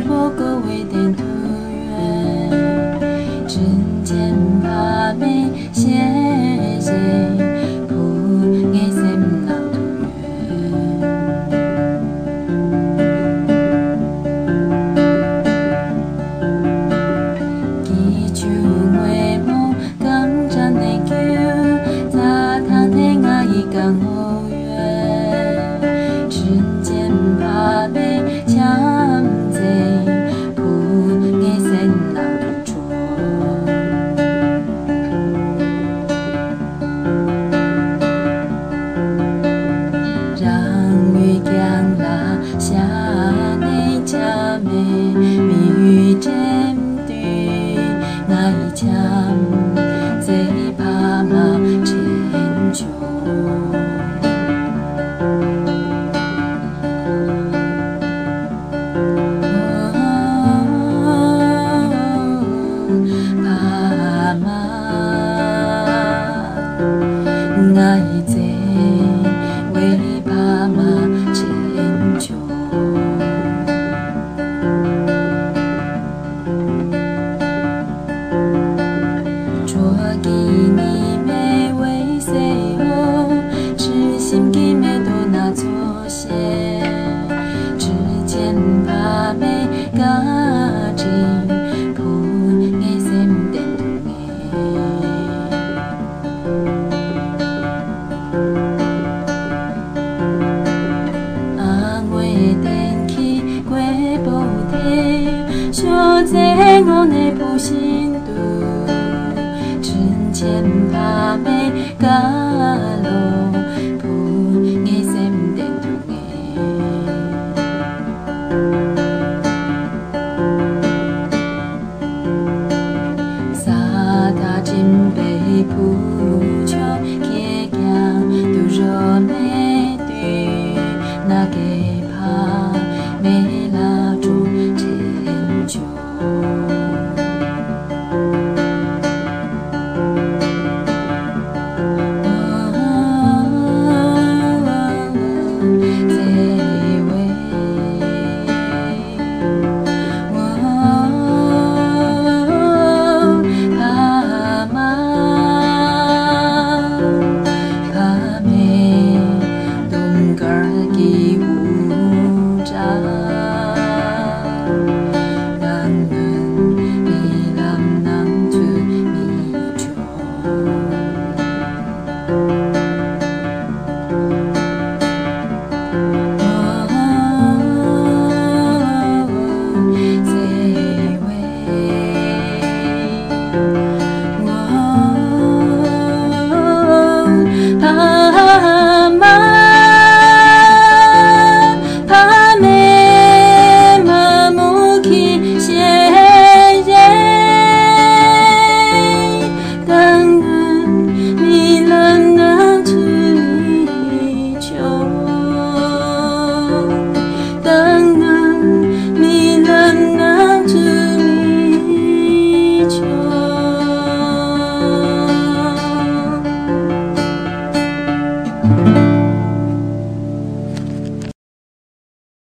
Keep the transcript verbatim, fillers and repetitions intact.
པོ་བསྐོར་བའི་སྟེང་དུ་ཡོད། དྲིན་ཅན་ཕ་མའི་ཞལ་བཞེས་བུ་ངའི་སེམས་ནང་དུ་ཡོད། གྱི་ཅུང་སྔོན་མོ་གངས་ཅན་ནས་རྒྱུ་རྩྭ་ཐང་ཐད་ང་ཡི་གང་ངོ་ཡོད། དྲིན་ཅན་ཕ་མའི་བྱམས་བརྩེ་བུ་ངའི་སེམས་ནང་དུ་འཕྲོ། རང་ཡུལ་རྒྱང་ལ་ཤར་ནས་ཆ་མེད་མི་ཡུལ་འགྲིམ་དུས་ང་ཡི་བྱམས་བརྩེའི་ཕ་མ་དྲན་བྱུང་། ཕ་མ། ང་ཡི་བརྩེ་བའི་ཕ་མ་ཆེན་མཆོག། དྲོ་སྐྱིད་ཉི་མའི་འོད་ཟེར་འོག་དྲི་ཞིམ་གྱི་མེ་ཏོག་སྣ་ཚོགས་བཞད། དྲིན་ཅན་ཕ་མའི་བཀའ་དྲིན་བུ་ངའི་སེམས་གཏན་དུ་ངེས། ཨ་སྔོན་གཏན་གྱི་རྒོད་པོ་དེ་ཤོག་ཙེའི་ངོས་ནས་ཕུད་བཞིན་དུ། དྲིན་ཅན་ཕ་མའི་བཀའ་སློབ་བུ་ངའི་སེམས་གཏན་དུ་ངེས། ས་མཐའ་འགྲིམ་པའི་བུ་མཆོག་ཁྱེད་ཀྱང་དུད་འགྲོ་མེད་དུས་ན་རྒས་ཕ་མའི་ལ་གྲོགས་དྲན་བྱུང་།